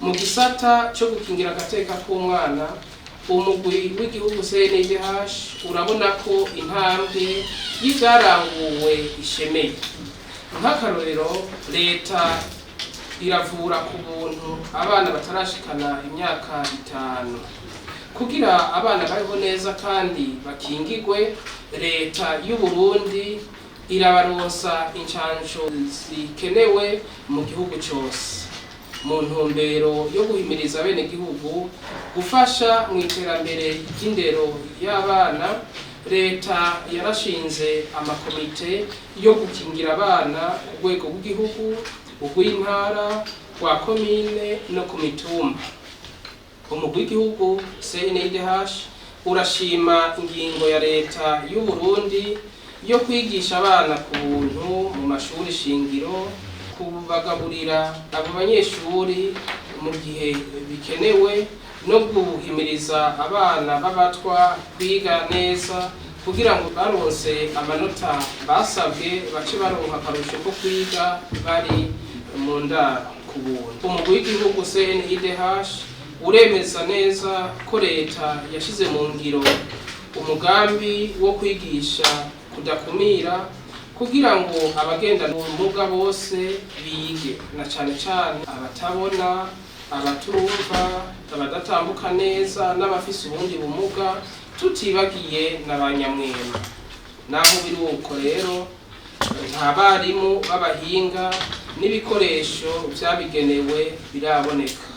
Mu gisata cyo gukingira agateka k'umwana, umugwi w'igihugu CNDH urabona ko intambwe y'ivyaranguwe ishemeye. Nk'akarorero, leta iravura ku buntu abana batarashikana imyaka 5. Kugira abana babeho neza kandi bakingigwe, leta y'u Burundi irabaronsa incanco zikenewe mu gihugu cose. Mu ntumbero yo guhimiriza abenegihugu gufasha mu iterambere ry'indero y'abana, leta yarashinze amakomite yo gukingira abana ku rwego rw'igihugu, urw'intara, rwa komine no ku mitumba. Umugwi w'igihugu CNDH urashima ingingo ya leta y'u Burundi yo kwigisha abana ku buntu mu mashuri shingiro, kubagaburira abo banyeshuri mu gihe bikenewe, no guhimiriza abana b'abatwa kwiga neza kugira ngo baronse amanota basabwe bace baronka akarusho ko kwiga bari mu ndaro ku buntu. Umugwi w'igihugu CNIDH uremeza neza ko leta yashize mu ngiro umugambi wo kwigisha kudakumira kugira ngo abagendana ubumuga bose bige, na cane cane abatabona, abatumva, abadatambuka neza n'abafise ubundi bumuga, tutibagiye na ba nyamwema. Naho biri uko rero, nta barimu b'abahinga n'ibikoresho vyabigenewe biraboneka.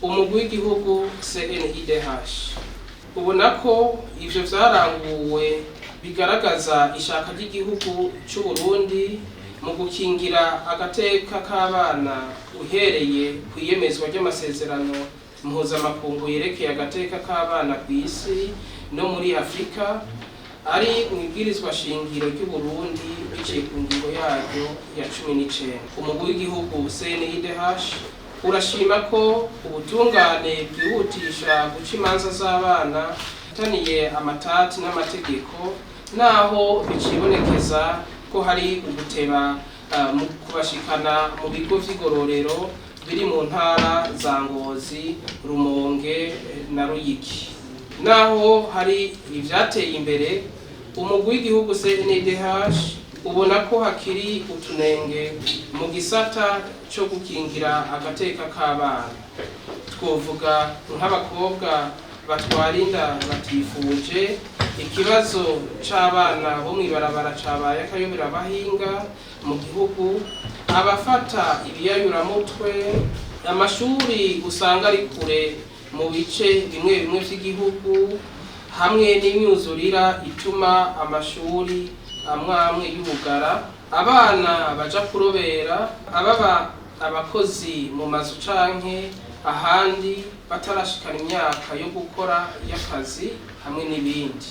Umugwi w'igihugu CNIDH ubona ko ivyo vyaranguwe bigaragaza ishaka ry'igihugu c'u Burundi mu gukingira agateka k'abana, uhereye ku iyemezwa ry'amasezerano mpuzamakungu yerekeye agateka k'abana ku isi no muri Afurika, ari mu ibwirizwa shingiro ry'u Burundi biciye ku ngingo yaryo ya 19. Umugwi w'igihugu CNIDH urashima ko ubutungane bwihutisha guca imanza z'abana taniye amatati n'amategeko, naho bicibonekeza ko hari uguteba mu kubashikana mu bigo vy'igororero biri mu ntara za Ngozi, Rumonge na Ruyigi. Naho hari ivyateye imbere, umugwi w'igihugu CNDH ubona ko hakiri utunenge mu gisata co gukingira agateka k'abana. Twovuga nk'abakobwa batwara inda batifuje, ikibazo c'abana bo mw'ibarabara cabaye akayobera abahinga mu gihugu, abafata ibiyayuramutwe, amashuri usanga ari kure mu bice bimwe bimwe vy'igihugu, hamwe n'imyuzurira ituma amashuri amwe amwe yugara, abana baja kurobera, ababa abakozi mu mazu canke ahandi batarashikana imyaka yo gukora y'akazi, hamwe n'ibindi.